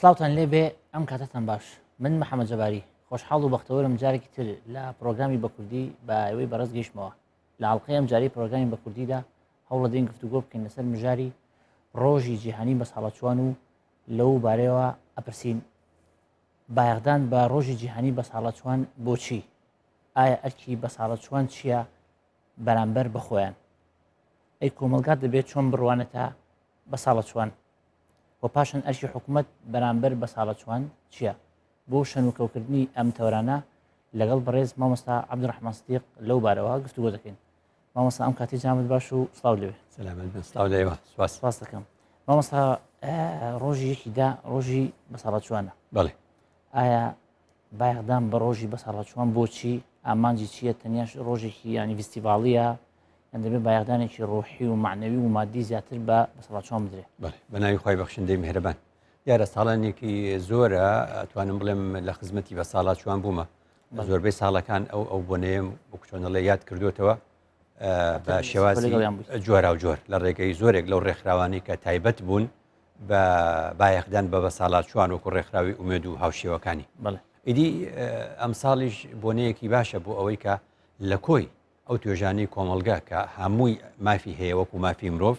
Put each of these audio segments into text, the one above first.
سڵاوتان لێبێ ئەم کاتەتان باش من محەممەد جەباری خۆشحاڵ و بەختەوەرم جارێکی تر لە پرۆگرامی بە کوردی بە ئێوەی بەڕێز گەیشتمەوە لە ئاڵقەی ئەم جارەی پرۆگرامی بە کوردیدا هەوڵەدەین گفتوگۆ بکەین لەسەر مژاری ڕۆژی جیهانی بەساڵاچوان و لەو بارەیەوە ئەپرسین بایەخدان بە ڕۆژی جیهانی بەساڵاچوان بۆچی؟ ئایا ئەرکی بەساڵاچوان چییە بەرامبەر بە خۆیان؟ ئەی کۆمەڵگا دەبێت چۆن بڕوانێتە بەساڵاچوان؟ و پاشان ئەرکی حکوومەت بەرامبەر بەساڵاچوان چییە؟ بۆ شەنوکەوکردنی ئەم تەوەرانە لەگەڵ بەڕێز مامۆستا عەبدولڕەحمان سدیق لەو بارەوە گفتوگۆ دەکەین. مامۆستا ئەم کاتی جامت باش و سڵاو لەوێ. سەلامەت بن سڵاو لە ئێوە سپاس. سپاس دەکەم. مامۆستا ڕۆژی یەکی دا ڕۆژی بەساڵاچوانە. بەڵێ. ئایا بایەخدان بە ڕۆژی بەساڵاچوان بۆچی ئامانجی چییە تەنیا ڕۆژێکی ینی ڤیستیڤاڵیە یان دەبێت بایەخدانێکی ڕۆحی و معنەوی و مادی زیاتر بە بەساڵاچوان بدرێ؟ بەڵێ بە ناوی خوای بەخشندەی میهرەبان. دیارە ساڵانێکی زۆرە ئەتوانم بڵێم لە خزمەتی بە ساڵاچوان بوومە زۆربەی ساڵەکان ئەو ئەو بۆنەیەم بکچۆنەڵێ یاد کردوێتەوە بە شێوازی جۆرا و جۆر لە ڕێگەی زۆرێک لەو ڕێکخراوانی کە تایبەت بوون بە بایەخدان بە بەساڵاچوان وەکو ڕێکخراوی ئومێد و هاوشێوەکانی ئیدی ئەم ساڵیش بۆنەیەکی باشە بۆ ئەوەی کە لە کۆی ئەو توێژانەی کۆمەڵگا کە هەمووی مافی هەیە وەکو مافی مرۆڤ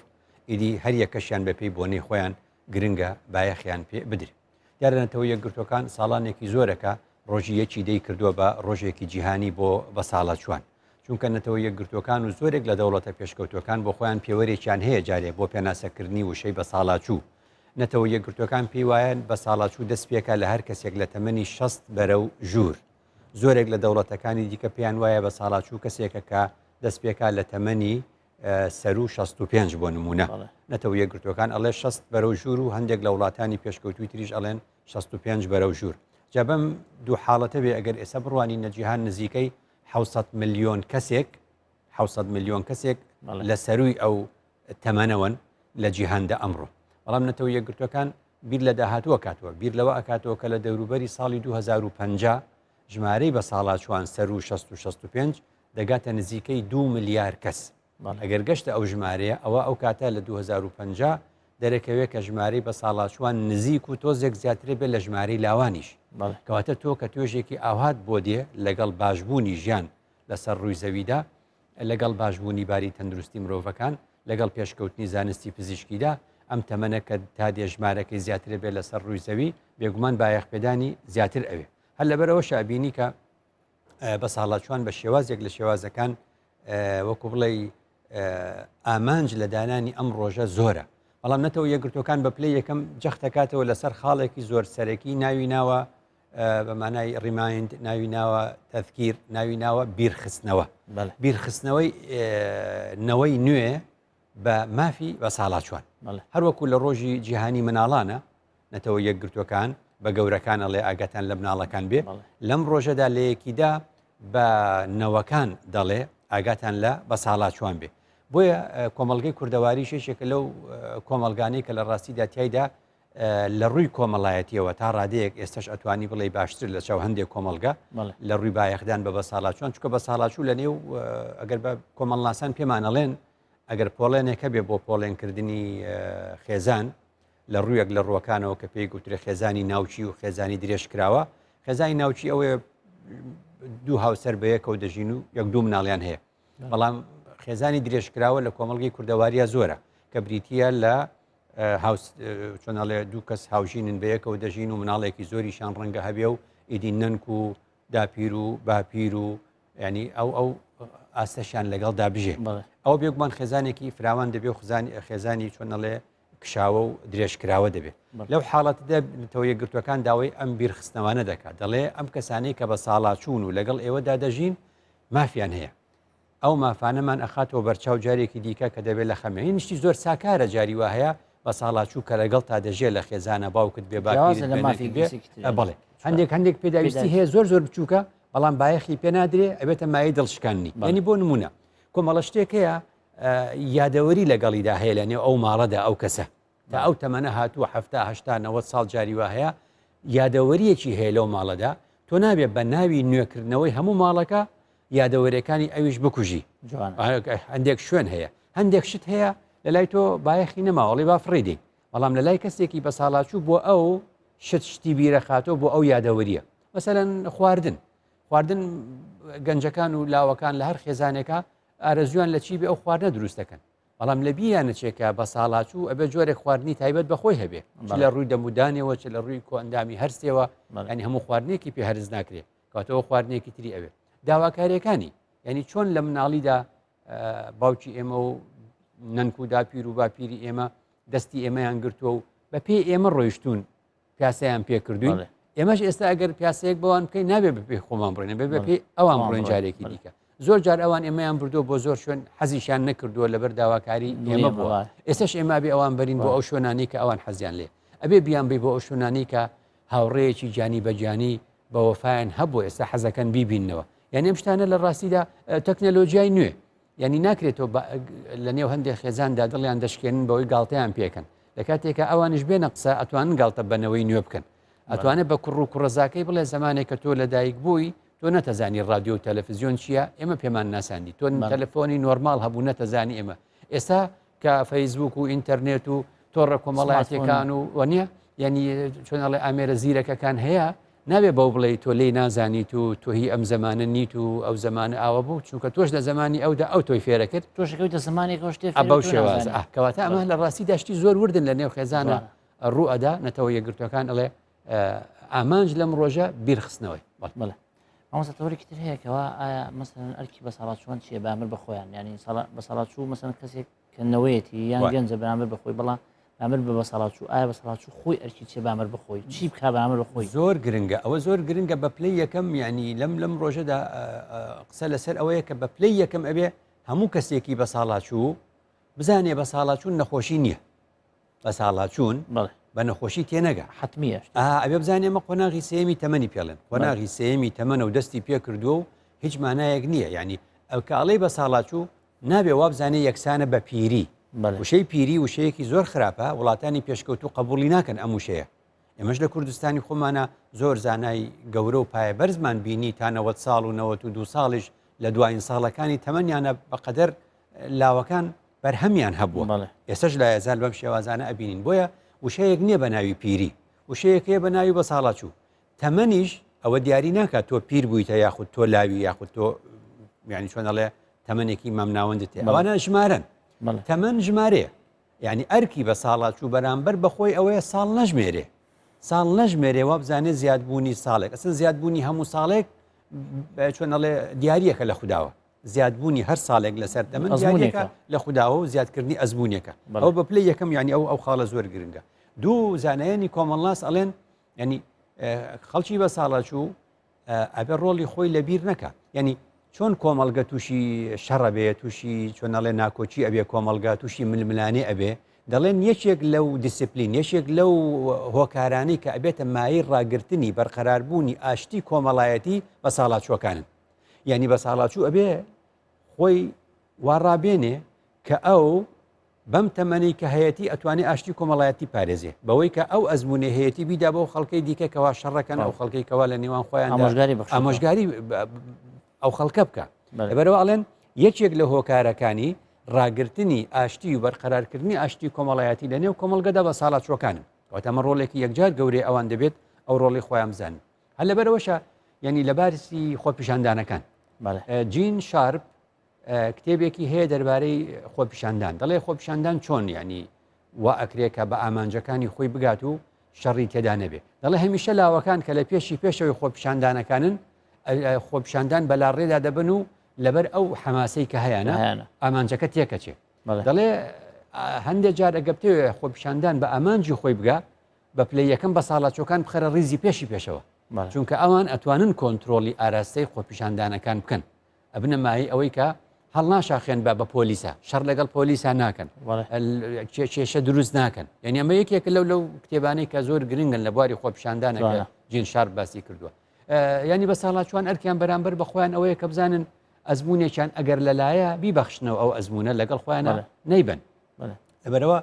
ئیدی هەر یەکەشیان بەپێی بۆنەی خۆیان گرنگە بایەخیان پێ بدرێ. دیارە نەتەوە یەکگرتووەکان ساڵانێکی زۆرەکە ڕۆژی یەکی دەی کردووە بە ڕۆژێکی جیهانی بۆ بەساڵاچووان. چونکە نەتەوە یەکگرتووەکان و زۆرێک لە دەوڵەتە پێشکەوتووەکان بۆ خۆیان پێوەرێکیان هەیە جارێ بۆ پێناسەکردنی وشەی بەساڵاچوو. نەتەوە یەکگرتووەکان پێی وایە بەساڵاچوو دەست پێکا لە هەر کەسێک لە تەمەنی 60 بەرەو ژوور. زۆرێک لە دەوڵەتەکانی دیکە پێیان وایە بەساڵاچوو کەسێکە کە دەست پێکا لە تەمەنی سەروو 65 بۆ نمونە نەتەوە یەکگرتوەکان ئەڵێ 60 بەرەو ژوور و هەندێک لە وڵاتانی پێشکەوتوی تریش ئەڵێن 65 بەرەو ژوور جا بەم دوو حاڵەتە بێ ئەگەر ئێستا بڕوانین لە جیهان نزیکەی 600 ملیۆن کەسێک 600 ملیۆن کەسێک لە سەروی ئەو تەمەنەوەن لە جیهاندا ئەمڕۆ بەڵام نەتەوە یەکگرتوەکان بیر لە داهاتووە کاتوە بیر لەوە ئەکاتەوە کە لە دەوروبەری ساڵی 2050 ژمارەی بە ساڵاچوان سەروو 60 و 65 دەگاتە نزیکەی دوو ملیار کەس. ئەگەر گەشتە ئەو ژمارەیە ئەوا ئەو کاتە لە 2050 دەرەکەوێت کە ژمارەی بەساڵاچووان نزیک و تۆزێک زیاترە بێت لە ژمارەی لاوانیش. کەواتە تۆ کە توێژێکی ئاوهات بۆ دێ لەگەڵ باشبوونی ژیان لەسەر ڕووی زەویدا، لەگەڵ باشبوونی باری تەندروستی مرۆڤەکان، لەگەڵ پێشکەوتنی زانستی پزیشکیدا، ئەم تەمەنە کە تا دێ ژمارەکەی زیاترە بێت لەسەر ڕووی زەوی، بێگومان بایەخپێدانی زیاتر ئەوێ. هەر لەبەرئەوەشە ئەبینی کە بەساڵاچوان بە شێوازێک لە شێوازەکان وەکو بڵێ ئامانج لە دانانی ئەم ڕۆژە زۆرە بەڵام نەتەوە یەکگرتوەکان بە پلەی یەکەم جەختەکاتەوە لەسەر خاڵێکی زۆر سەرەکی ناوی ناوە بە مانای remind ناوی ناوە تەذکیر ناوی ناوە بیرخستنەوە بیرخستنەوەی نەوەی نوێ بە مافی بە ساڵاچوان هەروەکو لە ڕۆژی جیهانی مناڵانە نەتەوە یەکگرتووەکان بە گەورەکان ئەڵێ ئاگاتان لە مناڵەکان بێ لەم ڕۆژەدا لە یەکیدا بە نەوەکان دەڵێ ئاگاتان لە بەساڵاچوان بێ بۆیە کۆمەڵگەی کوردەواری شێشێکە لەو کۆمەلگانەی کە لە ڕاستیدا تایدا لە ڕووی کۆمەڵایەتیەوە تا ڕادەیەک ئێستش ئەتوانی بڵێ باشتر لە چاو هەندێک کۆمەلگە لە ڕووی بایەخدان بە بەساڵاچوان چکە بەساڵاچوو لە نێو ئەگەر بە کۆمەڵناسان پێمانەڵێن ئەگەر پۆڵێنێک هەبێ بۆ پۆڵێنکردنی خێزان لە ڕوویەک لە ڕووەکانەوە کە پێی گوترێ خێزانی ناوچی و خێزانی درێژکراوە، خێزانی ناوچی ئەوەیە دوو هاوسەر بە یەکەوە دەژین و یەک دوو مناڵیان هەیە بەڵام خێزانی درێژکراوە لە کۆمەڵگەی کوردەواریە زۆرە کە بریتە لە چۆناڵێ دوو کەس هاوژینن بە یەکەوە دەژین و مناڵێکی زۆریشان ڕەنگە هەبێ و ئیدی نەنک و داپیر و باپیر و ینی ئەو ئەو ئاستەشیان لەگەڵدا بژێ ئەو بێگومان خێزانێکی فراوان دەبێ و خزانی خێزانی چۆنەڵێ کشاوە و درێژکراوە دەبێت لەو حاڵەتدا نەتەوە یەکگرتووەکان داوای ئەم بیرخستنەوانە دەکات دەڵێ ئەم کەسانەی کە بە ساڵاچوون و لەگەڵ ئێوەدا دەژین مافیان هەیە ئەو مافانەمان ئەخاتەوە بەرچاو جارێکی دیکە کە دەبێت لە خەمێ شتی زۆر ساکارە جاری وا هەیە بە ساڵاچوو کە لەگەڵ تا دەژێ لە خێزانە باوکت بێ باپیرت لە بێ مافی نەنکت بێ کەسێکی تر. بەڵێ هەندێک هەندێک پێداویستی هەیە زۆر زۆر بچووکە بەڵام بایەخی پێ نادرێ ئەبێتە مایەی دڵشکاندنی یعنی بۆ نمونە کۆمەڵە شتێک هەیە یادەوەری لەگەڵیدا هەیە لە نێو ئەو ماڵەدا ئەو کەسە تا ئەو تەمەنە هاتووە هەفتا هەشتا نەوەد ساڵ جاری وا هەیە یادەوەریەکی هەیە لەو ماڵەدا تۆ نابێت بە ناوی نوێکردنەوەی هەموو ماڵەکە یادەوەریەکانی ئەویش بکوژی هەندێک شوێن هەیە هەندێک شت هەیە لە لای تۆ بایەخی نەماوەڵی با فڕیدەین بەڵام لە لای کەسێکی بەساڵاچوو بۆ ئەو شت شتی بیرەخاتەوە بۆ ئەو یادەوەریە مەسەلەن خواردن خواردن گەنجەکان و لاوەکان لە هەر خێزانێکە ئارەزویان لە چی بێ ئەو خواردنە دروست دەکەن بەڵام لە بیریان نەچێت کە بە ساڵاچوو ئەبێ جۆرێک خواردنی تایبەت بە خۆی هەبێ چ لە ڕووی دەمودانەوە چ لە ڕووی کۆئەندامی هەرسەوە ینی هەموو خواردنێکی پێ هەرز ناکرێت کاتەوە خواردنێکی تری ئەوێ داواکاریەکانی یعنی چۆن لە مناڵیدا باوکی ئێمە و نەنک و داپیر و باپیری ئێمە دەستی ئێمەیان گرتووە و بە پێی ئێمە ڕۆیشتون پیاسەیان پێکردوین ئێمەش ئێستا ئەگەر پیاسەیەک بەوان بکەین نابێ بەپێی خۆمان بڕێن بێ بەپێی ئەوان بڕۆین جارێکی دیکە زۆر جار ئەوان ئێمەیان بردووە بۆ زۆر شوێن حەزیشیان نەکردووە لەبەر داواکاری ئێمە بووە ئێستش ئێمە بێ ئەوان بەرین بۆ ئەو شوێنانی کە ئەوان حەزیان لێ ئەبێ بیان بی بۆ ئەو شوێنانی کە هاوڕێیەکی گیانی بەگیانی بە وەفایان هەبوو ئێستا حەزەکەن بیبیننەوە یعنی ئەم شتانە لە ڕاستیدا تەکنەلۆژیای نوێ یعنی ناکرێتەوە لە نێو هەندێک خێزاندا دڵیان دەشکێنن بەوەی گاڵتەیان پێکەن لە کاتێکە ئەوانیش بێنە قسە ئەتوانن گاڵتە بەنەوەی نوێ بکەن ئەتوانێت بە کوڕ و کوڕەزاکەی بڵێ زمانێک کە تۆ لەدایک بووی تۆ نەتەزانی رادیۆ و تەلەفزیۆن چییە ئێمە پێمان ناساندی تۆ تەلەفۆنی نۆرمال هەبوو نەتەزانی ئێمە ئێستا کە فەیسبوک و ئینتەرنێت و تۆڕە کۆمەڵایەتیەکان و وەنیە یعنی چۆن ئەڵێ ئامێرە زیرەکەکان هەیە نابێ بەو بڵێ تۆ لێی نازانیت و تۆ هی ئەم زمانە نیت و ئەو زمانە ئاوە بوو چونکە تۆش لە زمانی ئەودا ئەو تۆی فێرە کرد تۆشەکەوتە زمانێکەوە شتێ بەو شێواز کەواتە ئەمە لە ڕاستی داشتی زۆر وردن لە نێو خێزانە ڕوو ئەدا نەتەوە یەکگرتوەکان ئەڵێ ئامانج لەم ڕۆژە بیرخستنەوەی بەڵێ مامۆستا تەوەرێکی تر هەیە کەوا ئایا مەسەلەن ئەرکی بەساڵاچووان چییە بەرامبەر بە خۆیان یعنی بەساڵاچوو مەسەلەن کەسێک کە نەوەیەتی یان گەنجە بەرامبەر بە خۆی بەڵام بەرامبەر بە بەساڵاچوو ئایا بەساڵاچوو خۆی ئەرکی چیە بەرامبەر بە خۆی چی بکا بەرامبەر بە خۆی زۆر گرنگە ئەوە زۆر گرنگە بە پلەی یەکەم یعنی لەم لەم ڕۆژەدا قسە لەسەر ئەوەیە کە بە پلەی یەکەم ئەبێ هەموو کەسێکی بەساڵاچوو بزانێ بەساڵاچوون نەخۆشی نییە بەساڵاچوون بە نەخۆشی تێنەگا حتمیە ئەبێ بزانێ ئەمە قۆناغی سێمی تەمەنی پێڵێن قۆناغی سێمی تەمەنە و دەستی پێ کردووە و هیچ مانایەک نییە یعنی ئەو کاڵەی بە ساڵاچوو نابێ وابزانێ یەکسانە بە پیری وشەی پیری وشەیەکی زۆر خراپە وڵاتانی پێشکەوتو قبوڵی ناکەن ئەم وشەیە ئێمەش لە کوردستانی خۆمانە زۆر زانای گەورە و پایە بەرزمان بینی تا 90 ساڵ و 92 ساڵیش لە دوایین ساڵەکانی تەمەنیانە بەقەدەر لاوەکان بەرهەمیان هەبووە ئێستش لایەزال بەم شێوازانە ئەبینین بۆیە وشەیەک نییە بە ناوی پیری وشەیەک هەیە بە ناوی بە ساڵاچوو تەمەنیش ئەوە دیاری ناکات تۆ پیر بوویتە یاخود تۆ لاوی یاخود تۆ یعنی چۆن ئەڵێ تەمەنێکی مامناوەندت هەیە ئەوانە ژمارەن تەمەن ژمارەیە یعنی ئەرکی بە ساڵاچوو بەرامبەر بەخۆی ئەوەیە ساڵ نەژمێرێ ساڵ نەژمێرێ وابزانێ زیادبوونی ساڵێک ئەسن زیادبوونی هەموو ساڵێک چۆن ئەڵێ دیارەکە لە خودداوە زیادبوونی هەر ساڵێک لەسەر تەمەن دیاریەکە لە خودداوە و زیادکردنی ئەزمونێکە ئەو بە پلەی یەکەم ینی ئەو ئەو خاڵە زۆر گرنگە دوو زانایانی کۆمەڵناس ئەڵێن ینی خەڵکی بە ساڵاچوو ئەبێ ڕۆڵی خۆی لەبیر نەکە ینی چۆن کۆمەڵگە تووشی شەڕە بێ تووشی چۆنەڵێ ناکۆکی ئەبێ کۆمەڵگە تووشی ململانێ ئەبێ دەڵێن یەکێک لەو دیسپلین یەکێک لەو هۆکارانەی کە ئەبێتە مایەی ڕاگرتنی بەرقەراربوونی ئاشتی کۆمەڵایەتی بە ساڵاچووەکانن یعنی بە ساڵاچوو ئەبێ خۆی وا ڕابێنێ کە ئەو بەم تەمەنی کە هەیەتی ئەتوانێ ئاشتی کۆمەڵایەتی پارێزێ بەوەی کە ئەو ئەزمونێ هەیەتی بیدا بۆ خەڵکەی دیکە کەوا شەڕەکەن ئەو خەڵکەی کەوا لە نێوان خۆیان ئامۆژگاری ئامۆژگاری ئەو خەڵکە بکە لەبەرەوە ئەڵێن یەکێک لە هۆکارەکانی ڕاگرتنی ئاشتی و بەرقەرارکردنی ئاشتی کۆمەڵایەتی لە نێو کۆمەڵگەدا بە ساڵاچوەکانن واتە ئەمە ڕۆڵێکی یەکجار گەورەی ئەوان دەبێت ئەو ڕۆڵی خۆیان بزانن هەر لەبەرەوەشە یعنی لە بارسی خۆپیشاندانەکان جین شارپ کتێبێکی هەیە دەربارەی خۆپیشاندان دەڵێ خۆپیشاندان چۆن ینی وا ئەکرێ کە بە ئامانجەکانی خۆی بگات و شەڕی تێدا نەبێ دەڵێ هەمیشە لاوەکان کە لە پێشی پێشەوەی خۆپیشاندانەکانن خۆپیشاندان بەلاڕێدا دەبن و لەبەر ئەو حەماسەی کە هەیەە ئامانجەکە تێکەچێ دەڵێ هەندێک جار ئەگە بتەوێ خۆپیشاندان بە ئامانجی خۆی بگا بە پلەی یەکەم بە ساڵاچۆکان بخەرە ڕیزی پێشی پێشەوە چونکە ئەوان ئەتوانن کۆنتترۆلی ئاراستەی خۆپیشاندانەکان بکەن ئەبنە مایەی ئەوەی کە هەڵناشاخێن بە بە پۆلیسە شەڕ لەگەڵ پۆلیسا ناکەن کێشە دروست ناکەن یعنی ئەمە یەکێک لەو لەو کتێبانەی کە زۆر گرنگن لە بواری خۆپیشاندانەکە جین شار باسی کردووە ینی بە ساڵاچوان ئەرکیان بەرامبەر بە خۆیان ئەوەیە کە بزانن ئەزمونێکیان ئەگەر لەلایە بیبەخشنەوە ئەو ئەزمونە لەگەڵ خۆیان نەیبن لەبەرەوە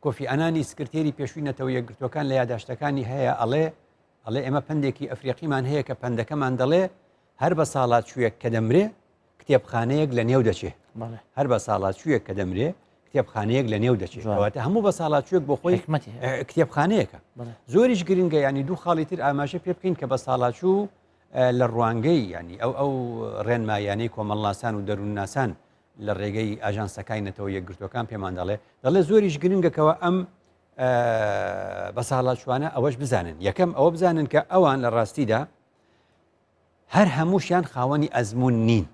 کۆفی ئەنانی سکرتێری پێشووی نەتەوە یەکگرتوەکان لە یاداشتەکانی هەیە ئەڵێ ئەڵێ ئێمە پەندێکی ئەفریقیمان هەیە کە پەندەکەمان دەڵێ هەر بە ساڵاچوویەک کە دەمرێ کتێبخانەیەک لە نێو دەچێ هەر بە ساڵاچوویەک کە دەمرێ. کتێبخانەیەک لە نێو دەچێت کەواتە هەموو بە ساڵاچوێک بۆ خۆی کتێبخانەیەکە زۆریش گرنگە ینی دوو خاڵی تر ئاماژە پێ بکەین کە بە ساڵاچوو لە ڕوانگەی ینی ئەو ئەو ڕێنمایانەی کۆمەڵناسان و دەروونناسان لە ڕێگەی ئاژانسەکانی نەتەوە یەکگرتوەکان پێمان دەڵێ دەڵێ زۆریش گرنگەکەەوە ئەم بە ساڵاچوانە ئەوەش بزانن یەکەم ئەوە بزانن کە ئەوان لە ڕاستیدا هەر هەمووشیان خاوەنی ئەزمون نین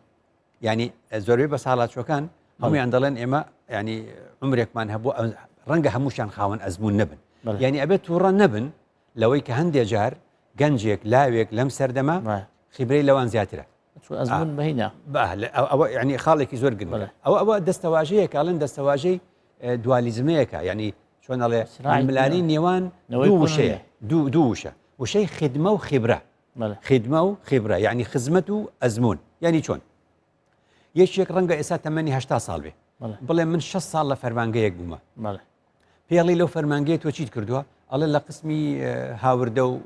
ینی زۆربەی بە ساڵاچوەکان هەمویان دەڵێن ئێمە ینی عمرێکمان هەبوو ڕەنگە هەمووشیان خاوەن ئەزمون نەبن ینی ئەبێت تووڕە نەبن لەوەی کە هەندێ جار گەنجێک لاوێک لەم سەردەمە خیبرەی لەوان زیاترە ئەزمون بەهینە ئەوە ینی خاڵێکی زۆر گرنگ ئەوە ئەوە دەستەواژەیە کاڵێن دەستەواژەی دوالیزمەیەکە ینی چۆن ئەڵێ ملانی نێوان دوو وشەیە دوو دوو وشە وشەی خدمە و خیبرە خدمە و خیبرە یعنی خزمەت و ئەزمون یعنی چۆن یەکێک ڕەنگە ئێستا تەمەنی هشتا ساڵ بێ بڵێ من 6 ساڵ لە فەرمانگەیەک بوومە پێڵی لەو فەرمانگەیە تۆ چیت کردووە ئەڵێ لە قسمی هاوردە و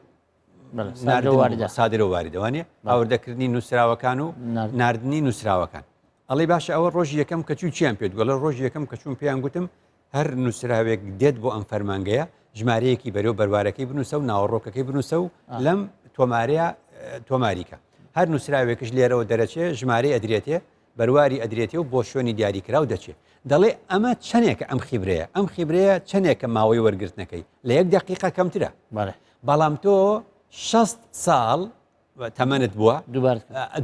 سادرە واردەوانە هاوردەکردنی نووسراوەکان و ناردنی نووسراوەکان ئەڵێ باشە ئەوە ڕۆژی یەکەم کە چوو چیان پێت گوڵە ڕۆژی یەکەم کە چوون پێیان گوتم هەر نووسراوێک دێت بۆ ئەم فەرمانگەیە ژمارەیەکی بەرەو بەروارەکەی بنووسە و ناوەڕۆکەکەی بنووسە و لەم تۆمارەیە تۆماریکە هەر نووسراوێکش لێرەوە دەرەچێ ژمارەی ئەدرێتێ بەرواری ئەدرێتێ و بۆ شوێنی دیاریکراو دەچێ دەڵێ ئەمە چەندێکە ئەم خیبرەیە ئەم خیبرەیە چەندێکە ماوەی وەرگرتنەکەی لە یەک دقیقە کەمترە بەڵام تۆ 6 ساڵ تەمەنت بووە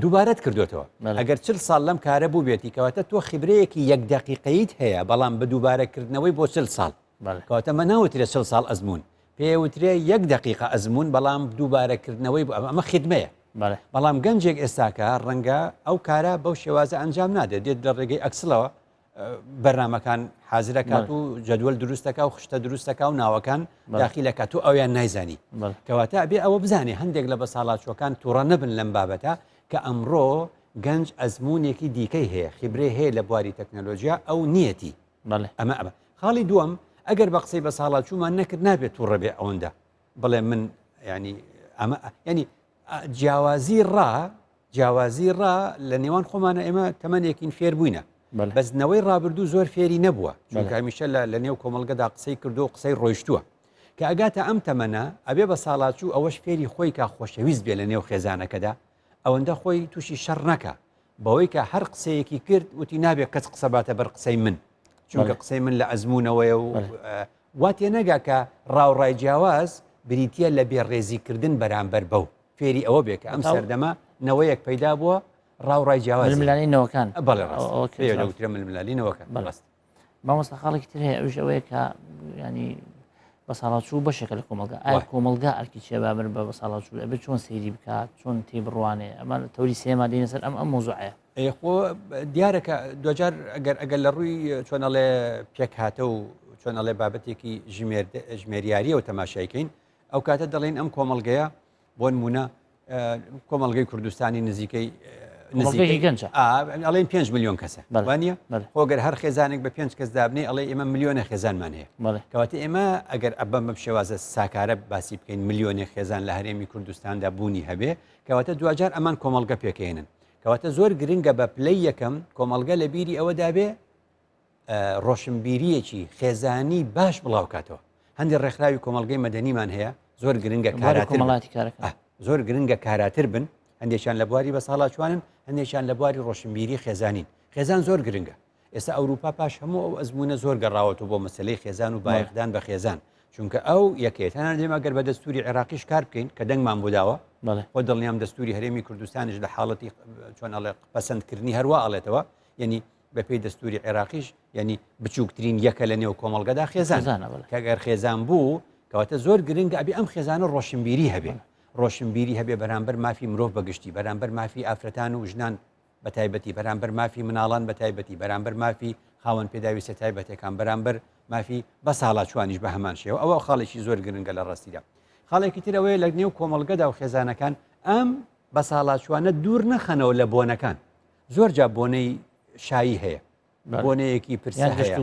دووبارەت کردوێتەوە ئەگەر چل ساڵ لەم کارە بوو بێتی کەواتە تۆ خیبرەیەکی یەک دقیقەیت هەیە بەڵام بە دووبارەکردنەوەی بۆ چل ساڵ کەواتە مە ناوترێ چل ساڵ ئەزمون پێوترێ یەک دقیقە ئەزمون بەڵام دووبارەکردنەوەی ئەمە خدمەیە بەڵام گەنجێک ئێستاکە ڕەنگە ئەو کارە بەو شێوازە ئەنجام نادێت دێت لە ڕێگەی ئەکسلەوە بەرنمەکان حازرەکات و جدول دروستەکە و خشتە دروستەکە و ناوەکان داخیلەکە تو ئەویان نایزانی کەواتە ئەبێ ئەوە بزانێ هەندێک لە بەساڵاچوەکان تووڕە نەبن لەم بابەتە کە ئەمڕۆ گەنج ئەزمونێکی دیکەی هەیە خیبرێ هەیە لە بواری تەکنەلۆژیا ئەو نیەتی ئەمە ئەمە خاڵی دووەم ئەگەر بە قسەی بە ساڵاچوومان نەکرد نابێت تووڕە بێ ئەوەندە بڵێ من ینی ئەمە ینی جیاوازی ڕا جیاوازی ڕا لە نێوان خۆمانە ئێمە تەمەنێکین فێر بووینە بەس نەوەی ڕابردوو زۆر فێری نەبووە چونکە هەمیشە لە نێو کۆمەڵگەدا قسەی کردو و قسەی ڕۆیشتووە کە ئەگاتە ئەم تەمەنە ئەبێ بە ساڵاچوو ئەوەش فێری خۆی کا خۆشەویست بێ لە نێو خێزانەکەدا ئەوەندە خۆی تووشی شەڕ نەکا بەوەی کە هەر قسەیەکی کرد وتی نابێ کەس قسە باتە بەر قسەی من چونکە قسەی من لە ئەزمونەوەیە و وا تێنەگا کە ڕاوڕای جیاواز بریتە لە بێڕێزیکردن بەرامبەر بەو فێری ئەوە بێ کە ئەم سەردەمە نەوەیەک پەیدا بووە ڕاوڕای جیاواز ململانێی نەوەکان بەڵێ ڕاست دەوترێ ململانێی نەوەکان ڕاست مامۆستا خاڵێکی تر هەیە ئەویش ئەوەیە کە ینی بەساڵاچوو بەشێکە لە کۆمەڵگا ئایا کۆمەڵگا ئەرکی چیە بابر بە بەساڵاچوو ئەبێت چۆن سەیری بکات چۆن تێ بڕوانێ ئەمە تەوری سێما دێنە سەر ئەم ئەم مۆزوعەیە خۆ دیارە کە دوجار ئەگەر ئەگەر لە ڕووی چۆن ئەڵێ پێکهاتە و چۆن ئەڵێ بابەتێکی ژمێریاریەوە تەماشایکەین ئەو کاتە دەڵێن ئەم کۆمەڵگەیە بۆ نمونە کۆمەڵگەی کوردستانی نزیکەی نزیکەی گەنجە ئەڵێن 5 میلیۆن کەسە وانە خۆگەر هەر خێزانێک بە پێنج کەس دابنێ ئەڵێ ئێمە ملیۆنە خێزانمان هەیە کەواتە ئێمە ئەگەر ئەبەم بەم شێوازە ساکارە باسی بکەین ملیۆنێک خێزان لە هەرێمی کوردستاندا بوونی هەبێ کەواتە دواجار ئەمان کۆمەڵگە پێکێنن کەواتە زۆر گرنگە بە پلەی یەکەم کۆمەڵگە لە بیری ئەوەدا بێ ڕۆشنبیریەکی خێزانی باش بڵاوکاتەوە هەندێک ڕێکخراوی کۆمەڵگەی مەدەنیمان هەیە زۆر گرنگە کاراتر کارەکە زۆر گرنگە کاراتر بن هەندێکیان لە بواری بە ساڵاچوانن هەندێکیان لە بواری ڕۆشنبیری خێزانین خێزان زۆر گرنگە ئێستا ئەوروپا پاش هەموو ئەو ئەزمونە زۆر گەڕاوەتەوە بۆ مەسلەی خێزان و بایەخدان بە خێزان چونکە ئەو یەکێت هەنا دێمە گەر بە دەستوری عێراقیش کار بکەین کە دەنگمان بۆ داوە خۆ دڵنیام دەستوری هەرێمی کوردستانیش لە حاڵەتی چۆن ئەڵێ پەسەندکردنی هەروە ئەڵێتەوە یعنی بەپێی دەستوری عێراقیش یعنی بچووکترین یەکە لە نێو کۆمەڵگەدا خێزان کە گەر خێزان بوو کەواتە زۆر گرنگە ئەبێ ئەم خێزانە ڕۆشنبیری هەبێ ڕۆشنبیری هەبێ بەرامبەر مافی مرۆڤ بەگشتی بەرامبەر مافی ئافرەتان و ژنان بە تایبەتی بەرامبەر مافی مناڵان بە تایبەتی بەرامبەر مافی خاوەن پێداویستە تایبەتەکان بەرامبەر مافی بەساڵاچوانیش بە هەمان شێوە ئەوە خاڵێکی زۆر گرنگە لە ڕاستیدا خاڵێکی تر ئەوەیە لە نێو کۆمەڵگەدا و خێزانەکان ئەم بەساڵاچوانە دوور نەخەنەوە لە بۆنەکان زۆر جا بۆنەی شایی هەیە بۆنەیەکی پرسە هەیە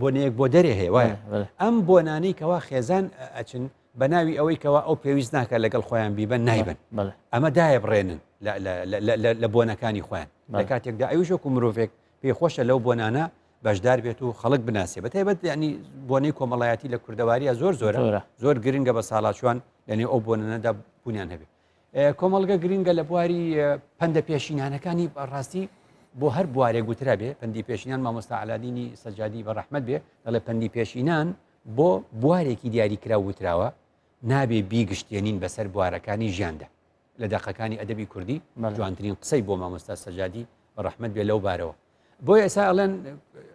بۆنەیەک بۆ دەرێ هەیە وایە ئەم بۆنانەی کەوا خێزان ئەچن بە ناوی ئەوەی کەوا ئەو پێویست ناکە لەگەڵ خۆیان بیبەن نایبن ئەمە دایە بڕێنن لە بۆنەکانی خۆیان لە کاتێکدا ئەویش وەکو مرۆڤێک پێی خۆشە لەو بۆنانە بەشدار بێت و خەڵک بناسێ بە تایبەت ینی بۆنەی کۆمەڵایەتی لە کوردەواریە زۆر زۆرە زۆر گرنگە بە ساڵاچوان لەنێو ئەو بۆنەدا بوونیان هەبێ. کۆمەڵگە گرنگە لە بواری پەندە پێشینانەکانی ڕاستی بۆ هەر بوارێک گوترا بێ پەندی پێشینان مامۆستا عەلادینی سەجادی بە ڕەحمەت بێ دەڵێ پەندی پێشینان بۆ بوارێکی دیاریکراو وتراوە نابێ بیگشتێنین بەسەر بوارەکانی ژیاندا لە دەقەکانی ئەدەبی کوردی جوانترین قسەی بۆ مامۆستا سەجادی بە ڕەحمەت بێ لەو بارەوە بۆیە ئێستا ئەڵێن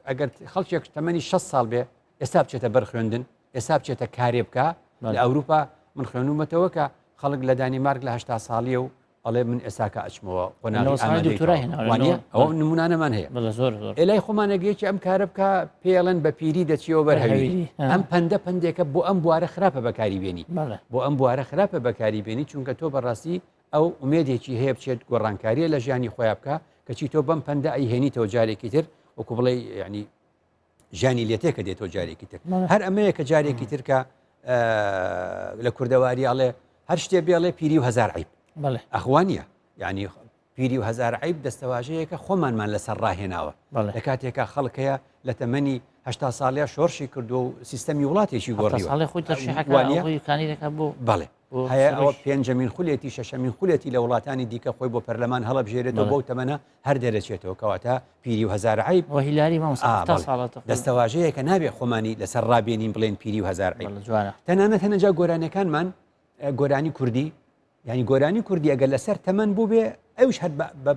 ئەگەر خەڵکێک تەمەنی 6 ساڵ بێ ئێستا بچێتە بەر خوێندن ئێستا بچێتە کارێ بکە لە ئەوروپا من خوێنومەتەوە کە خەڵک لە دانیمارک لە هشتا ساڵیە و ئەڵێ من ئێستاکە ئەچمەوە قۆناغی ئەوە نمونانەمان هەیە ئێلای خۆمانەگەیەکی ئەم کارە بکە پێڵێن بە پیری دەچیەوە بەر هەویری ئەم پەندە پەندێکە بۆ ئەم بوارە خراپە بەکاری بێنی بۆ ئەم بوارە خراپە بەکاری بێنی چونکە تۆ بەڕاستی ئەو ئومێدێکی هەیە بچێت گۆڕانکاریە لە ژیانی خۆیان بکە کەچی تۆ بەم پەندە ئەیهێنیتەوە جارێکی تر وەکو بڵێ ینی ژیانی لێتێکە دێتەوە جارێکی تر هەر ئەمەیە کە جارێکی تر کە لە کوردەواری ئەڵێ هەر شتێ بێڵێ پیری و هزار عیب ئەخوانە یعنی پیری و هزار عیب دەستەواژەیەکە خۆمانمان لەسەر ڕاهێناوە لە کاتێکا خەڵک هەیە لە تەمەنی هشتا ساڵە شۆرشی کردو و سیستەمی وڵاتێکی گۆڕی ساڵی خۆی بۆ بەڵێ هەیە ئەوە پێنجەمین خولێتی شەشەمین خولێتی لە وڵاتانی دیکە خۆی بۆ پەرلەمان هەڵەبژێرێتەوە بەو تەمەنە هەر دەرەچێتەوە کەواتە پیری و هەزار عیب وە هیلاری مامۆستا 70 ساڵە تەقریبا. دەستەواژەیەکە نابێ خۆمانی لەسەر ڕابێنین بڵێن پیری و هەزار عیب بەڵێ جوانە. تەنانەت هەنەجا گۆرانیەکانمان گۆرانی کوردی یعنی گۆرانی کوردی ئەگەر لەسەر تەمەن بوو بێ ئەوش هەر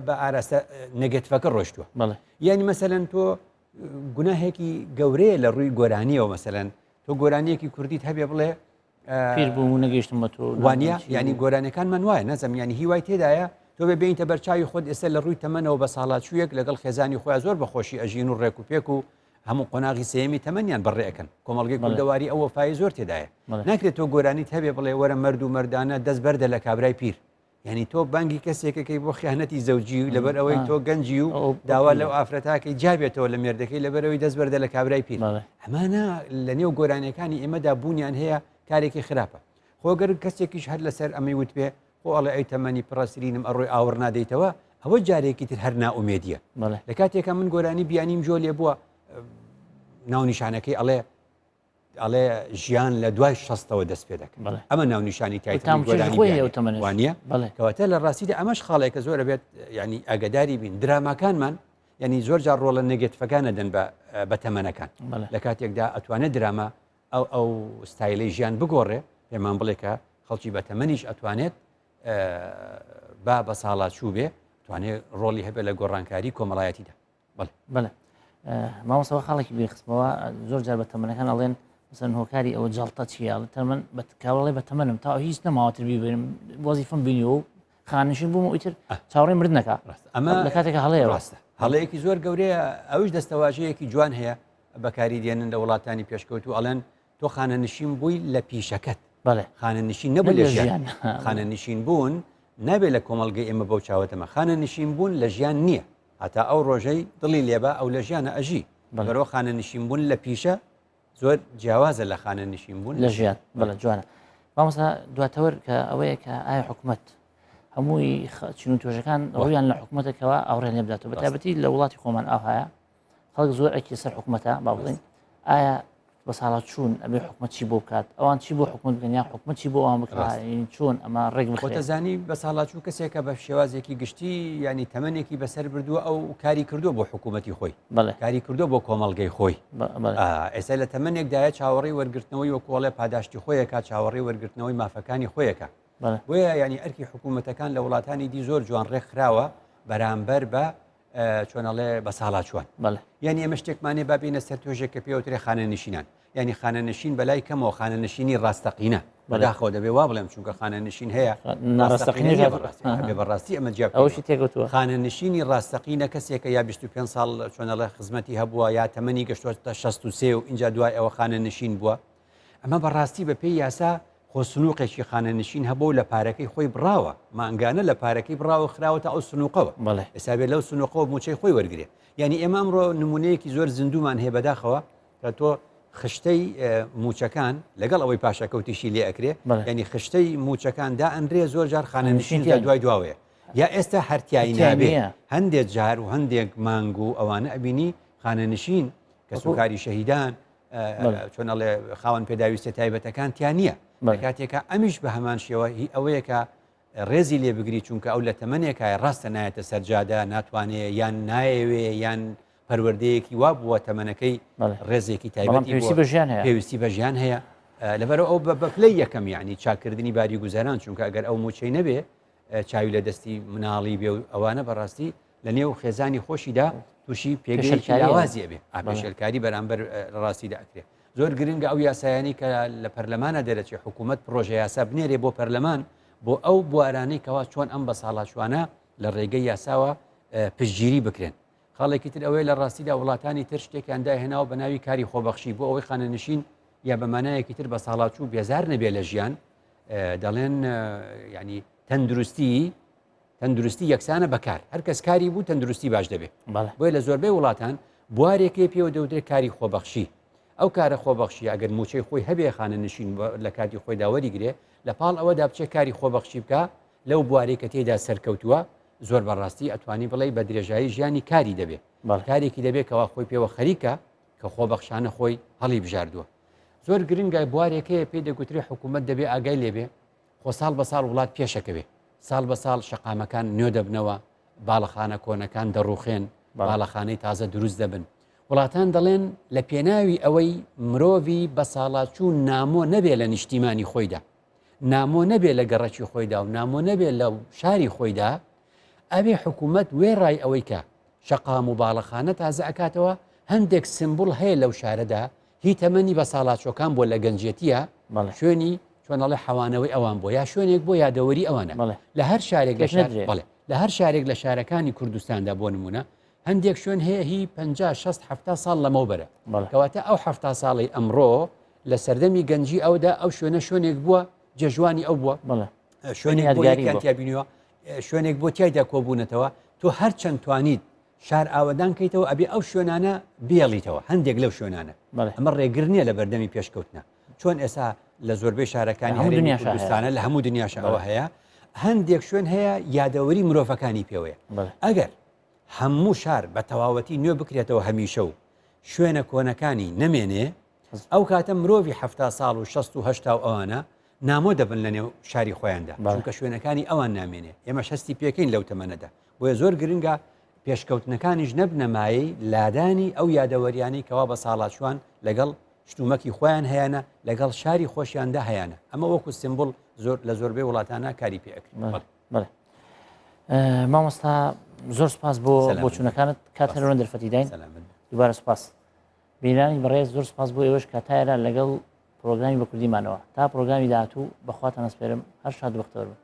بە ئاراستە نێگەتیڤەکە ڕۆشتووە بەڵێ یعنی مەسەلەن تۆ گوناهێکی گەورەیە لە ڕووی گۆرانیەوە مەسەلەن تۆ گۆرانیەکی کوردیت هەبێ بڵێ پیر بووم و نەگەیشتم بە تۆ وانە ینی گۆرانەکانمان وایە نەزم ینی هیوای تێدایە تۆ بێ بینتە بەرچاوی خۆت ئێستا لە ڕووی تەمەنەوە بە ساڵاچوویەک لەگەڵ خێزانی خۆیان زۆر بەخۆشی ئەژین و ڕێک و پێک و هەموو قۆناغی سێمی تەمەنیان بەڕێەکەن کۆمەڵگەی کوردەواری ئەو وەفای زۆر تێدایە ناکرێت تۆ گۆرانیت هەبێ بڵێ وەرە مرد و مردانە دەست بەردە لە کابرای پیر یعنی تۆ بانگی کەسێکەکەی بۆ خیانەتی زەوجی و لەبەر ئەوەی تۆ گەنجی و داوا لەو ئافرەتاکەی جابێتەوە لە مێردەکەی لەبەرەوەی دەست بەردە لە کابرای پیر ئەمانە لە نێو گۆرانیەکانی ئێمەدا بوونیان هەیە کارێکی خراپە خۆگەر کەسێکیش هەر لەسەر ئەمەی وتبێ خۆ ئەڵێ ئەی تەمەنی پڕەسرینم ئەڕۆی ئاوڕ نادەیتەوە ئەوە جارێکی تر هەر نائومێدیە لە کاتێکا من گۆرانی بیانیم جۆ لێ بووە ناونیشانەکەی ئەڵێ ئەڵێ ژیان لە دوای شەستەوە دەست پێ دەکەن ئەمە ناونیشانی title وانە کەواتە لە ڕاستیدا ئەمەش خاڵێکە زۆر بێت ینی ئاگداری بین دراماکانمان ینی زۆر جار ڕۆڵە negative ەکان نەدەن بە تەمەنەکان لە کاتێکدا ئەتوانێت دراما ئەو ئەو ستایلەی ژیان بگۆڕێ پێمان بڵێ کە خەڵکی بە تەمەنیش ئەتوانێت با بە ساڵا چوو بێ توانێت ڕۆڵی هەبێت لە گۆڕانکاری کۆمەڵایەتیدا بەڵێ مامۆستا خاڵێکی بیرخستمەوە زۆر جار بە تەمەنەکان ئەڵێن مەسەن هۆکاری ئەوە جەڵتە چییە تەمەن بە کاوڵێ بە تەمەنم تا هیچ نەماوەتر بیبرم وەزیفم بینیوە و خانشین بووم و ئیتر چاوەڕێی مردنەکە ئەمە لە کاتێکە هەڵەیە ڕاستە هەڵەیەکی زۆر گەورەیە ئەوش دەستەواژەیەکی جوان هەیە بەکاری دێنن لە وڵاتانی پێشکەوتو ئەڵێن تۆ خانەنشین بووی لە پیشەکەت بەڵێ خانەنشین نەبوو لە ژیان خانەنشین بوون نابێت لە کۆمەڵگەی ئێمە بەو چاوەتەمە خانەنشین بوون لە ژیان نییە هەتا ئەو ڕۆژەی دڵی لێبا ئەو لە ژیانە ئەژی بەرەوە خانەنشین بوون لە پیشە زۆر جیاوازە لە خانەنشین بوون لە ژیان بەڵێ جوانە مامۆستا دواتەوەر کە ئەوەیە کە ئایا حکومت هەمووی چین و توێژەکان ڕویان لە حکوومەتەکەەوە ئاوڕێن لێ بداتەوە بەتایبەتی لە وڵاتی خۆمان ئاهایە خەڵک زۆر ئەکی سەر حکومەتە با بڵێین ئایا بە ساڵا چوون ئەبێ حکومەت چی بۆ بکات ئەوان چی بۆ حکومەت بکەن یان حکومەت چی بۆ ئەوان بکات چۆن ئەمە ڕێک بخرێت خۆتەزانی بە ساڵاچوو کەسێکە بە شێوازێکی گشتی ینی تەمەنێکی بەسەر بردووە ئەو کاری کردووە بۆ حکوومەتی خۆی بەڵێ کاری کردووە بۆ کۆمەڵگەی خۆی ئێستا لە تەمەنێکدایە چاوەڕێی وەرگرتنەوەی وەکۆڵێ پاداشتی خۆیەکە چاوەڕێی وەرگرتنەوەی مافەکانی خۆیەکە بۆیە ینی ئەرکی حکوومەتەکان لە وڵاتانی دی زۆر جوان ڕێکخراوە بەرامبەر بە چۆن ئەڵێ بە ساڵاچوان یعنی ئێمە شتێکمانێ با بینە سەر توێژێک کە پێوترێ خانەنشینان یعنی خانەنشین بەلای کەمەوە خانەنشینی ڕاستەقینە بەداخەوە دەبێ وا بڵێم چونکە خانەنشین هەیە ناڕاستەقینە بێ بەڕاستی ئەمە جیا ئەوشی تێگەوتووە خانەنشینی ڕاستەقینە کەسێکە یا 25 ساڵ چۆنەڵێ خزمەتی هەبووە یا تەمەنی گەشتوەتە 63 و اینجا دوای ئەوە خانەنشین بووە ئەمە بەڕاستی بە پێی یاسا خۆ سنوقێکی خانەنشین هەبوو لە پارەکەی خۆی بڕاوە مانگانە لە پارەکەی بڕاوە خراوەتە ئەو سنوقەوە بەڵێ ئێستا بێت لەو سنوقەوە موچەی خۆی وەرگێ یعنی ئێمە ئەمڕۆ نمونەیەکی زۆر زیندومان هەیە بەداخەوە کە تۆ خشتەی موچەکان لەگەڵ ئەوەی پاشەکەوتیشی لێ ئەکرێ ینی خشتەی موچەکان دا ئەنرێ زۆر جار خانەنشین لە دوای دواوەیە یا ئێستا هەرتیایی نابێ هەندێک جار و هەندێک مانگ و ئەوانە ئەبینی خانەنشین. کەسوکاری شەهیدان چۆن ئەڵێ خاوەن پێداویستە تایبەتەکان تیا نییە کاتێکە ئەمیش بە هەمان شێوە هی ئەوەیە کە ڕێزی لێ بگری چونکە ئەو لە تەمەنێکای ڕاستە نایەتە سەرجادە ناتوانێ یان نایەوێ یان پەروەردەیەکی وا بووە تەمەنەکەی ڕێزێکی تایبەتی پێویستی بە ژیان هەیە پێویستی بە ژیان هەیە لەبەرەوە ئەو بە پلەی یەکەم یعنی چاکردنی باری گوزەران چونکە ئەگەر ئەو موچەی نەبێ چاوی لە دەستی مناڵی بێ و ئەوانە بەڕاستی لە نێو خێزانی خۆشیدا تووشی پێگەیەکی لاوازی ئەبێ پێشێلکاری بەرامبەر ڕاستیدا ئەکرێ زۆر گرنگە ئەو یاسایانی کە لە پەرلەمانە دەرەچێ حکوومەت پرۆژە یاسا بنێرێ بۆ پەرلەمان بۆ ئەو بوارانەی کەوا چۆن ئەم بەساڵاچوانە لە ڕێگەی یاساوە پشتگیری بکرێن خاڵێکی تر ئەوەیە لە ڕاستیدا وڵاتانی تر شتێکیان داهێناوە بە ناوی کاری خۆبەخشی بۆ ئەوەی خانەنشین یا بە مانایەکی تر بە ساڵاچوو بێزار نەبێ لە ژیان دەڵێن ینی تەندروستی تەندروستی یەکسانە بەکار هەر کەس کاری بوو تەندروستی باش دەبێت بۆیە لە زۆربەی وڵاتان بوارێکی پێوە دەوترێت کاری خۆبەخشی ئەو کارە خۆبەخشی ئەگەر موچەی خۆی هەبێ خانە نشین لە کاتی خۆیدا وەریگرێ لە پاڵ ئەوەدا بچێت کاری خۆبەخشی بکە لەو بوارەی کە تێیدا سەرکەوتووە زۆر بەڕاستی ئەتوانی بڵێی بە درێژایی ژیانی کاری دەبێ کارێکی دەبێت کەوا خۆی پێوە خەریکە کە خۆبەخشانە خۆی هەڵی بژاردووە زۆر گرنگە بوارێک هەیە پێی دەگوترێ حکوومەت دەبێ ئاگای لێبێ خۆ ساڵ بە ساڵ وڵات پێشەکەوێ ساڵ بە ساڵ شەقامەکان نوێ دەبنەوە باڵەخانە کۆنەکان دەڕوخێن باڵەخانەی تازە دروست دەبن وڵاتان دەڵێن لە پێناوی ئەوەی مرۆڤی بەساڵاچوو نامۆ نەبێ لە نیشتیمانی خۆیدا نامۆ نەبێ لە گەڕەکی خۆیدا و نامۆ نەبێ لە شاری خۆیدا ئەبێ حکوومەت وێڕای ئەوەی کە شەقام و باڵەخانە تازە ئەکاتەوە هەندێک سمبول هەیە لەو شارەدا هی تەمەنی بە ساڵاچۆکان بۆ لە گەنجێتیە شوێنی چۆنەڵێ حەوانەوەی ئەوان بۆ یا شوێنێک بۆ یادەوەری ئەوانە لە هەر شارێک لە شار بڵێ لە هەر شارێک لە شارەکانی کوردستاندا بۆ نمونە هەندێک شوێن هەیە هی 50 60 70 ساڵ لەمەوبەرە کەواتە ئەو 70 ساڵی ئەمڕۆ لە سەردەمی گەنجی ئەودا ئەو شوێنە شوێنێک بووە جێژوانی ئەو بووە شوێنێک بۆ یەکیان تیا بینیوە شوێنێک بۆ تیایدا کۆبوونەتەوە تۆ هەرچەند توانیت شار ئاوەدان کەیتەوە ئەبێ ئەو شوێنانە بێڵیتەوە هەندێک لەو شوێنانە ئەمە ڕێگر نییە لە بەردەمی پێشکەوتنە چۆن ئێستا لە زۆربەی شارەکانی هەرێمی کوردستانە لە هەموو دنیاش ئەوە هەیە هەندێک شوێن هەیە یادەوەری مرۆڤەکانی پێوەیە ئەگەر هەموو شار بە تەواوەتی نوێ بکرێتەوە هەمیشە و شوێنە کۆنەکانی نەمێنێ ئەو کاتە مرۆڤی حەفتا ساڵ و شەست و هەشتا و ئەوانە نامۆ دەبن لە نێو شاری خۆیاندا چونکە شوێنەکانی ئەوان نامێنێ ئێمەش هەستی پێکەین لەو تەمەنەدا بۆیە زۆر گرنگە پێشکەوتنەکانیش نەبنە مایەی لادانی ئەو یادەوەریانەی کەوا بە ساڵاچوان لەگەڵ شتومەکی خۆیان هەیانە لەگەڵ شاری خۆشیاندا هەیانە ئەمە وەکو سمبول زۆر لە زۆربەی وڵاتانە کاری پێ ئەکرێت. بەڵێ مامۆستا زۆر سپاس بۆ بۆچوونەکانت کات هەرۆن دەرفەتی داین دووبارە سپاس بینانی بەڕێز زۆر سپاس بۆ ئێوەش کە تا ئێرە لەگەڵ پرۆگرامی بە کوردی مانەوە تا پرۆگرامی داهاتوو بەخواتان ئەسپێرم هەر شاد و بەختەوەر بن.